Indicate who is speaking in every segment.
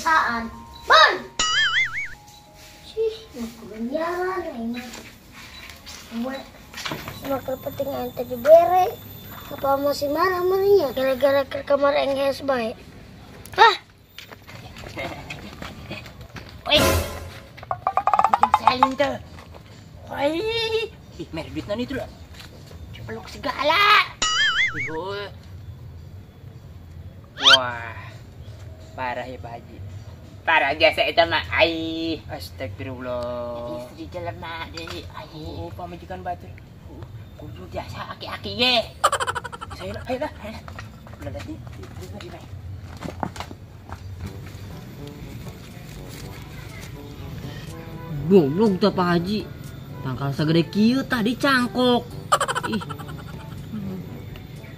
Speaker 1: jasaan. Bon. Sih, mau jalan aing mah. Makal penting aing tadi bere. Apa masih marah maninya gara-gara ke kamar aing geus bae. Hah?
Speaker 2: Oi. Salin tuh. Oi. Ih, mer duitna itu lah. Peluk segala.
Speaker 3: Wah. Parah ya Pak Haji.
Speaker 2: Parah jasa itu mah ai.
Speaker 3: Astagfirullah.
Speaker 2: Istri jelema deui ai.
Speaker 3: Oh, pamajikan batur.
Speaker 2: Kudu jasa aki-aki ge.
Speaker 3: Saya lah, ayo lah. Udah di.
Speaker 4: Goblok tah Pak Haji. Tangkal sagede kieu tadi cangkok. Ih.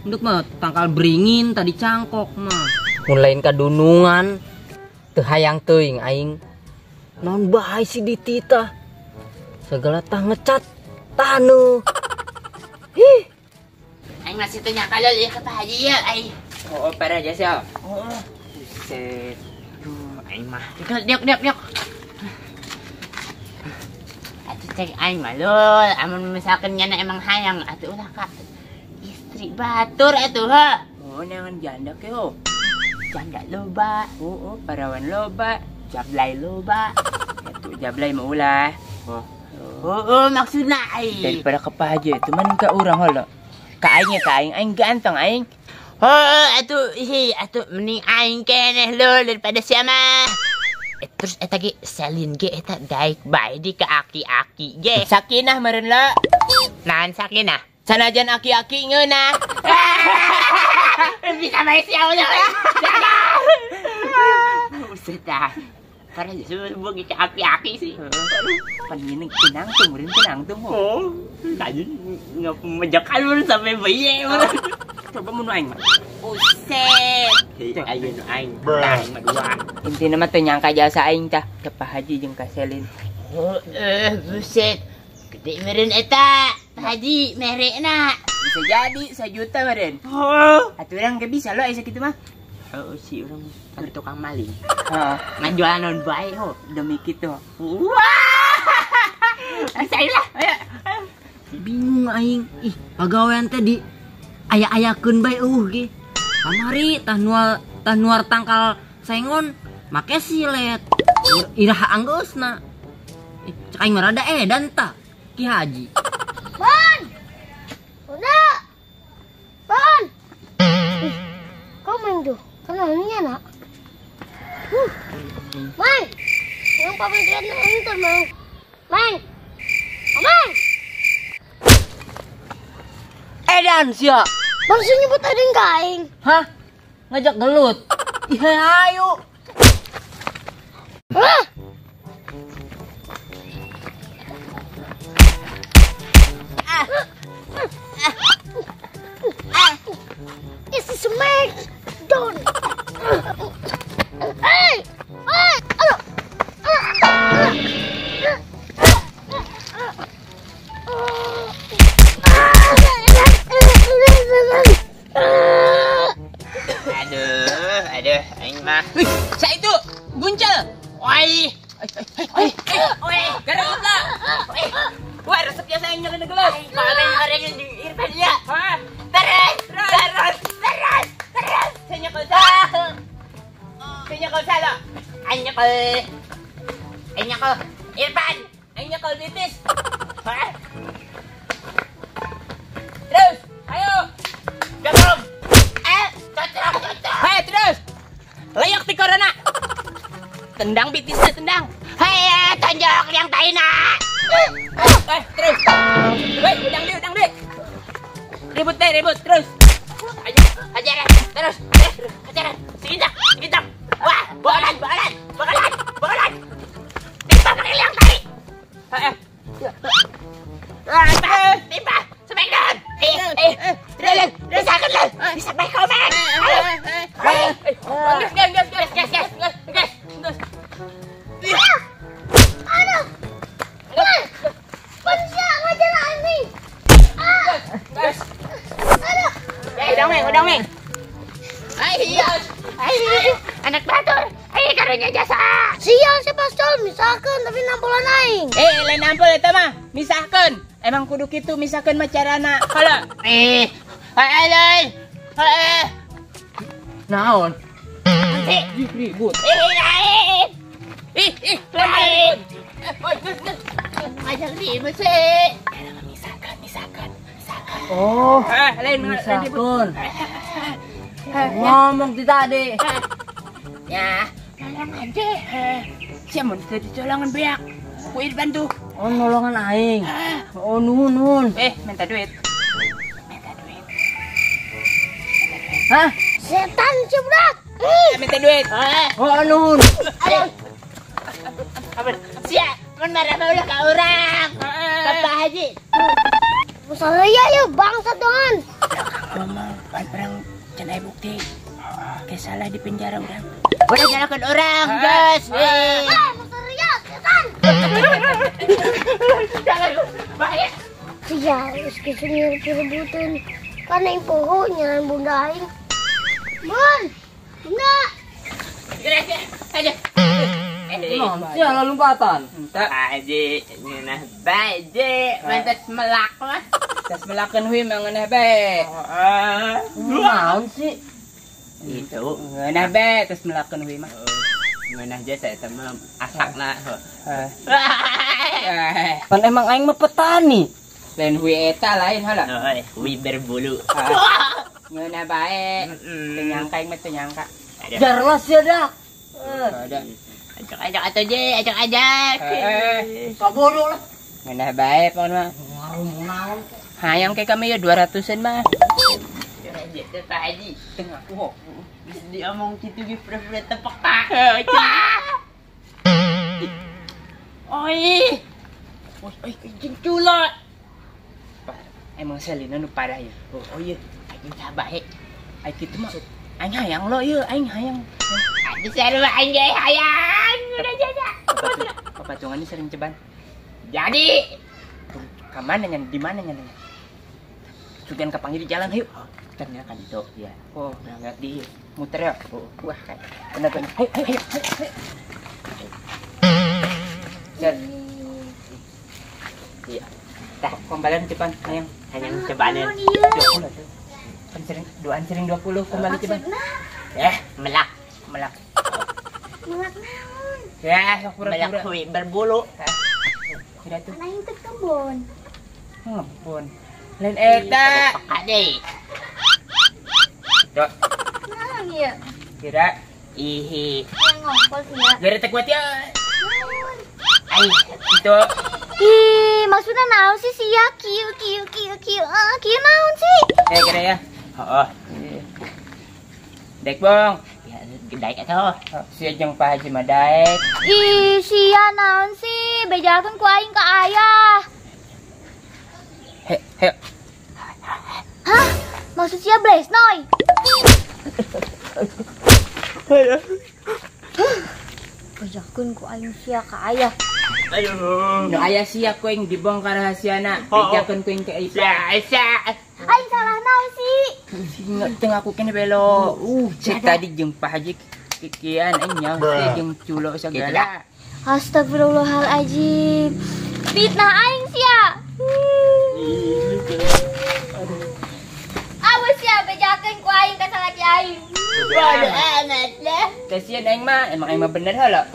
Speaker 4: Untuk mah tangkal beringin tadi cangkok mah. Mun lain kadunungan teu hayang teuing aing. Naon bae si dititah. Segala tah ngecat taneuh. Ih.
Speaker 2: Aing masih teu nyangka leuh ka Pak Haji ya aing.
Speaker 3: Oh, parah jasa. Oh. Buset. Aduh, aing mah.
Speaker 2: Diok. Atuh cek aing mah lul, amun misalkan nyana emang hayang atuh ulah ka istri batur atuh ha.
Speaker 3: Oh, neangan janda ke ho.
Speaker 2: Janda loba.
Speaker 3: Oh, parawan loba,
Speaker 2: jablay loba.
Speaker 3: Atuh jablay mah ulah.
Speaker 2: Oh. Oh, maksudna aing.
Speaker 3: Daripada ke Pak Haji itu mending ka urang holo. Ka aing ya ka aing, aing ganteng aing.
Speaker 2: Oh, atuh ih, atuh mending aing keneh lul daripada sia mah. Terus eta ge Selin ge eta daik bae di ka aki-aki ge.
Speaker 3: Sakinah meureun la.
Speaker 2: Naon sakinah?
Speaker 3: Sanajan aki-aki ngeunah.
Speaker 2: Bisa bae sia ulah. Buset dah. Parah semua ge ka aki-aki sih.
Speaker 3: Pan ngineng tinangtung meureun tinangtung.
Speaker 2: Oh, tadi ngapemejakan meureun sampai bae meureun.
Speaker 3: Coba mun aing mah.
Speaker 2: Buset. Ayo nu aing. Tah mah dua.
Speaker 3: Intina mah teu nyangka jasa aing tah ke Pak Haji jeung ka Selin.
Speaker 2: Oh, buset. Gede meureun eta. Pak Haji merekna.
Speaker 3: Bisa jadi 1 juta meureun.
Speaker 2: Oh,
Speaker 3: atuh urang ge bisa lo aya sakitu mah.
Speaker 2: Oh, si urang kan tukang maling.
Speaker 3: Heeh.
Speaker 2: Ngajualan naon bae ho.
Speaker 3: Demi kitu.
Speaker 2: Wah. Bisa lah.
Speaker 3: Ayo.
Speaker 4: Bingung aing. Ih, pagawean teh di aya-ayakeun bae eueuh ge. Kamari tah nuar tangkal sengon make silet. Iraha anggeusna. Ih, cek aing mah rada edan tah Ki Haji.
Speaker 1: Bon. Udah. Bon. Ih, kau main tuh. Kenalnya nak. Main. Yang pamajikan ente main. Main. Main.
Speaker 4: Edan sia.
Speaker 1: Bangsa nyebut edan ka aing.
Speaker 4: Hah? Ngajak gelut. Ih, ayo.
Speaker 1: Ah. This is smack down. Hey! Hey! Aduh.
Speaker 2: Aduh, aing mah.
Speaker 3: Wih, saya itu guncel.
Speaker 2: Oi.
Speaker 3: Oi, oi, garot lah. Wah, resep biasa yang nyalain gelas.
Speaker 2: Paling orang yang di Irfan ya.
Speaker 3: Hah?
Speaker 2: Terus.
Speaker 3: Saya nyekol salah. Saya nyekol salah.
Speaker 2: Aing nyekol. Irfan,
Speaker 3: aing nyekol titis.
Speaker 2: Hah?
Speaker 3: Terus, ayo.
Speaker 2: Gabung. Cocok.
Speaker 3: Hai, terus. Layak di corona. Tendang bitisnya, tendang.
Speaker 2: Hei, tonjok yang taina.
Speaker 3: Terus. Woi, udang deh. Ribut deh, ribut terus.
Speaker 2: Ayo, ajaran, terus, ajaran. Segintak. Wah, bolan. Timpa pakai liang tai. Timpa, smackdown. Terus, bisa kan lu? Bisa baik komen. Ayo.
Speaker 3: Gas.
Speaker 1: Aduh. Bangsa ngajar anjing.
Speaker 3: Gas.
Speaker 1: Aduh.
Speaker 3: Udang meng.
Speaker 2: Ay, anak batur. Ay, karena Merenya jasa.
Speaker 1: Sial si pascol misahkeun tapi nampolan aing.
Speaker 3: Lain nampol eta mah, misahkeun. Emang kudu kitu misahkeun mah carana. Halo.
Speaker 2: Halo. Heeh.
Speaker 4: Naon?
Speaker 3: Ribut.
Speaker 2: Lain.
Speaker 3: Ih,
Speaker 2: lain. Ngajak ribut sih.
Speaker 3: Misahkan.
Speaker 4: Oh,
Speaker 3: lain
Speaker 4: misahkeun. Ngomong ti tadi.
Speaker 2: Ya, nolong aja.
Speaker 3: Sia mun teu dicolongan beak. Ku Irfan tuh.
Speaker 4: Oh, nolongan aing. Oh, nuhun nuhun.
Speaker 3: Minta duit.
Speaker 4: Hah?
Speaker 1: Setan si budak.
Speaker 3: Minta duit.
Speaker 4: Oh, nuhun.
Speaker 2: Aduh. Sia, mun marah mah ulah ka urang. Bapak Haji.
Speaker 1: Masalah ya bangsat dongan.
Speaker 3: Ngomong pan perang can aya bukti. Kayak salah di penjara urang.
Speaker 2: Udah nyalakan orang, guys.
Speaker 1: Masalah setan.
Speaker 2: Bahaya.
Speaker 1: Sia, geus kitu ngirup-rebutan. Kan aing poho nyaran bunda aing. Bun. Bunda.
Speaker 2: Aja.
Speaker 4: Sia lompatan.
Speaker 3: Entah.
Speaker 2: Haji, ngeunah bae je, mantas melak mah.
Speaker 3: Tas melakeun hui mah ngeunah bae.
Speaker 4: Naon sih?
Speaker 2: Itu
Speaker 3: ngeunah bae tas melakeun hui mah.
Speaker 2: Ngeunah jasa eta mah asakna.
Speaker 4: Pan emang aing mah petani.
Speaker 3: Lain hui eta lain hala.
Speaker 2: Hui berbulu.
Speaker 3: Ngeunah bae. Teu nyangka aing mah teu nyangka.
Speaker 4: Jarlah sia dah.
Speaker 3: Ada.
Speaker 2: Ajak-ajak atuh je, ajak-ajak.
Speaker 4: Sabodo lah.
Speaker 3: Ngeunah bae pon mah.
Speaker 4: Naon.
Speaker 3: Hayang ke kami ya 200-an mah.
Speaker 2: Aja teh Pak Haji.
Speaker 3: Teu ngaku ho.
Speaker 2: Geus diomong kitu ge pura-pura tepek. Oi. Oi, jeung culot.
Speaker 3: Emang Selina nu parah ya.
Speaker 2: Oh iya, aing sabar he.
Speaker 3: Ai kitu mah aing hayang lo ieu, aing hayang.
Speaker 2: Aing sarua aing ge hayang. Udah jasa.
Speaker 3: Papatungan ini sering ceban.
Speaker 2: Jadi
Speaker 3: ka mana nya di mana nya? Sugan kapanggih di jalan hayu.
Speaker 2: Ternyata kan itu ya.
Speaker 3: Oh, berangkat di muter ya. Oh, wah kan. Benar benar. Hayu hayu hayu. Set.
Speaker 2: Iya.
Speaker 3: Tah, kembalian ceban hayang.
Speaker 2: Hayang cebanan.
Speaker 3: 20 tuh. Kan sering duaan sering 20 kembali ceban.
Speaker 2: Melak.
Speaker 3: Melak.
Speaker 1: Melak naon?
Speaker 3: Ya, sok pura-pura.
Speaker 2: Melak hui berbulu.
Speaker 3: Kira tuh.
Speaker 1: Aing teh kebon.
Speaker 3: Kebon. Lain eta.
Speaker 2: Peka deui.
Speaker 3: Dok.
Speaker 1: Naon ieu?
Speaker 3: Kira
Speaker 2: ihi.
Speaker 1: Ngompol sia.
Speaker 3: Gara teh kuat ya.
Speaker 2: Ai,
Speaker 3: itu.
Speaker 1: Ih, maksudnya naon sih sia kieu kieu kieu kieu. Kieu naon sih?
Speaker 3: Kira ya.
Speaker 2: Heeh.
Speaker 3: Dek bong.
Speaker 2: Ya, daek atuh.
Speaker 3: Sia jeung Pak Haji mah daek.
Speaker 1: Ih, sia naon sih? Bejakeun ku aing ka ayah.
Speaker 3: He, he.
Speaker 1: Hah? Maksud sia blesnoy? Bejakeun ku aing sia ka ayah.
Speaker 2: Aduh.
Speaker 3: Nu aya sia ku aing dibongkar rahasiana. Bejakeun ku aing ka
Speaker 2: Sia, sia.
Speaker 1: Aing salah naon sih?
Speaker 3: Teu ngaku keneh belo. Cek tadi jeung Pak Haji kikian aing nyaho teh jeung culo segala.
Speaker 1: Astagfirullahaladzim. Fitnah aing sia. Awas sia bejakeun ku aing ka salaki aing.
Speaker 2: Bodoh amat lah.
Speaker 3: Teu sieun aing mah, emang aing mah bener heula.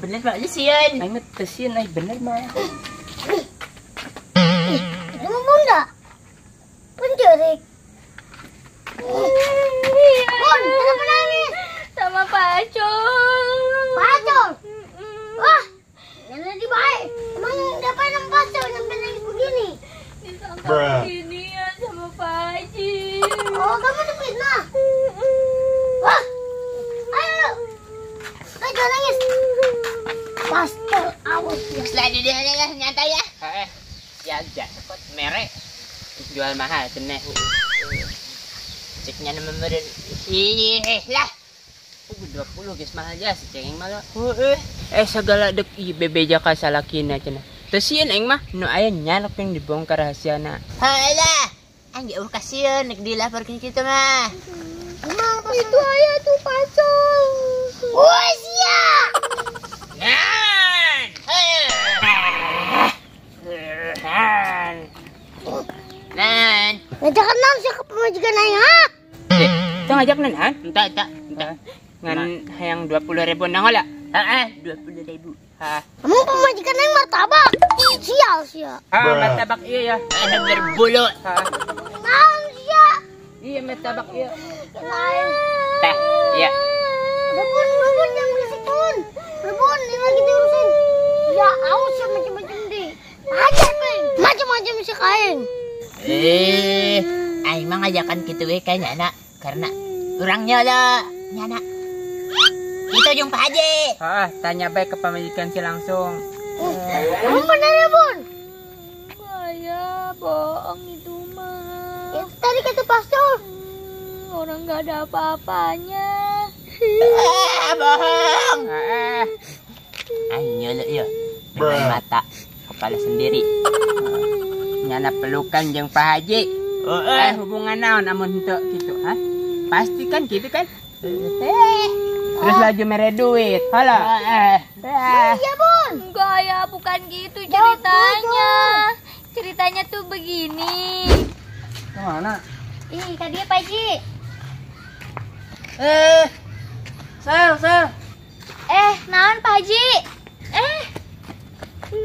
Speaker 2: Bener mah sieun.
Speaker 3: Aing mah teu sieun aing bener mah.
Speaker 1: Itu mah bunda. Penculik. Bun, kenapa nangis? Sama Pacul. Pacul? Wah, yang lebih baik. Emang dapat enam Pacul sampai nangis begini? Disangka begini ya sama Pak Haji. Oh, kamu difitnah? Wah, ayo lu. Ayo jangan nangis. Pastor awas ya.
Speaker 2: Selanjutnya lah nyantai ya. Ya, jaket merek. Jual mahal ceneh. Ceknya nama meureun. Ih lah.
Speaker 4: 20 geus mahal ja si cengeng mah.
Speaker 3: Heeh. Segala dek ieu bebeja ka salakina cenah. Teu sieun aing mah nu aya nyalok yang dibongkar rahasiana.
Speaker 2: Halah. Aing ge eueuh kasieun nek dilaporkeun kitu mah.
Speaker 1: Itu aya tuh pacul. Woi sia.
Speaker 2: Nan.
Speaker 1: Ngajakan naon sia ke pamajikan aing ha?
Speaker 3: Itu ngajak nan ha?
Speaker 2: Entah.
Speaker 3: Ngan hayang 20.000 nang lah.
Speaker 2: Heeh, 20.000.
Speaker 3: Ha.
Speaker 1: Emang pamajikan aing martabak. Sial sia.
Speaker 3: Ah, martabak iya ya.
Speaker 2: Anu berbulu.
Speaker 3: Ha.
Speaker 1: Naon sia?
Speaker 3: Iya martabak iya.
Speaker 2: Teh, iya.
Speaker 1: Udah pun yang berisik pun. Udah pun, ini lagi diurusin. Ya, aus ya macam-macam deh. Ajar peng. Macam-macam si kain.
Speaker 2: Aing mah ngajakan kitu we ka nyana karena urangnya lah nyana. Itu jeung Pak Haji.
Speaker 3: Heeh, tanya baik ke pamajikan si langsung.
Speaker 1: Emang bener ya, Bun?
Speaker 5: Ayah, bohong itu mah.
Speaker 1: Itu tadi kata pastor.
Speaker 5: Orang nggak ada apa-apanya.
Speaker 2: Bohong. Aing nyelek ya. Dengan mata kepala sendiri.
Speaker 3: Nyana pelukan jeung Pak Haji. Hubungan naon amun henteu kitu, ha? Pasti kan gitu kan? Terus laju mere duit. Halo.
Speaker 1: Iya, Bun.
Speaker 5: Enggak ya, bukan gitu ceritanya. Ceritanya tuh begini.
Speaker 4: Kemana?
Speaker 5: Ih, tadi Pak Haji.
Speaker 4: Sel.
Speaker 5: Naon Pak Haji?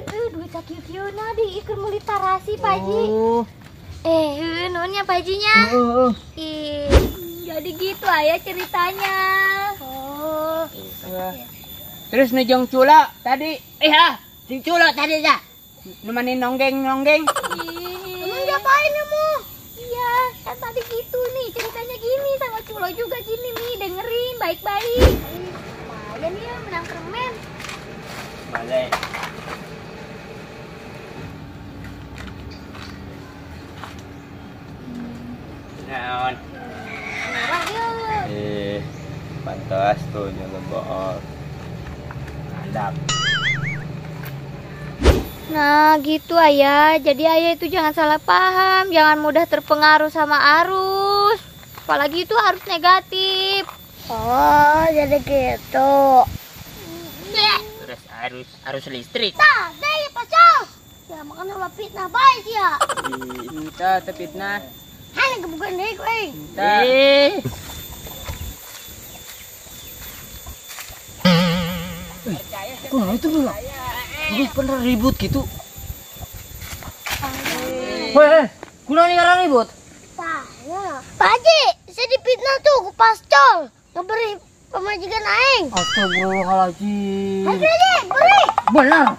Speaker 5: Duit sakieu-kieuna di ikur meuli tarasi Pak Haji.
Speaker 4: Oh.
Speaker 5: Nuhun ya Pak Hajinya. Ih, jadi gitu ayah ceritanya.
Speaker 1: Oh.
Speaker 3: Terus nu jeung cula tadi.
Speaker 2: Iya, jeung cula tadi dah.
Speaker 3: Nu mani nonggeng-nonggeng.
Speaker 1: Emang diapain kamu?
Speaker 5: Iya, kan tadi gitu nih ceritanya gini sama culo juga gini nih, dengerin baik-baik. Lumayan ya menang permen.
Speaker 3: Balik.
Speaker 2: Naon?
Speaker 6: Pantas tuh jangan bohong.
Speaker 3: Mantap.
Speaker 5: Nah gitu ayah, jadi ayah itu jangan salah paham, jangan mudah terpengaruh sama arus. Apalagi itu arus negatif.
Speaker 1: Oh jadi gitu.
Speaker 2: Terus arus listrik.
Speaker 1: Tah, deh pasal. Ya makanya ulah fitnah baik ya.
Speaker 3: Entah fitnah.
Speaker 1: Hanya kebukan deh gue.
Speaker 4: Kok itu belum? Lu pernah ribut gitu? Weh, kuna nih orang ribut?
Speaker 1: Tanya. Pak Haji, saya dipitnah tuh ku pascol. Ngeberi pemajikan aing.
Speaker 4: Astagfirullahaladzim.
Speaker 1: Haji, beri.
Speaker 4: Benar.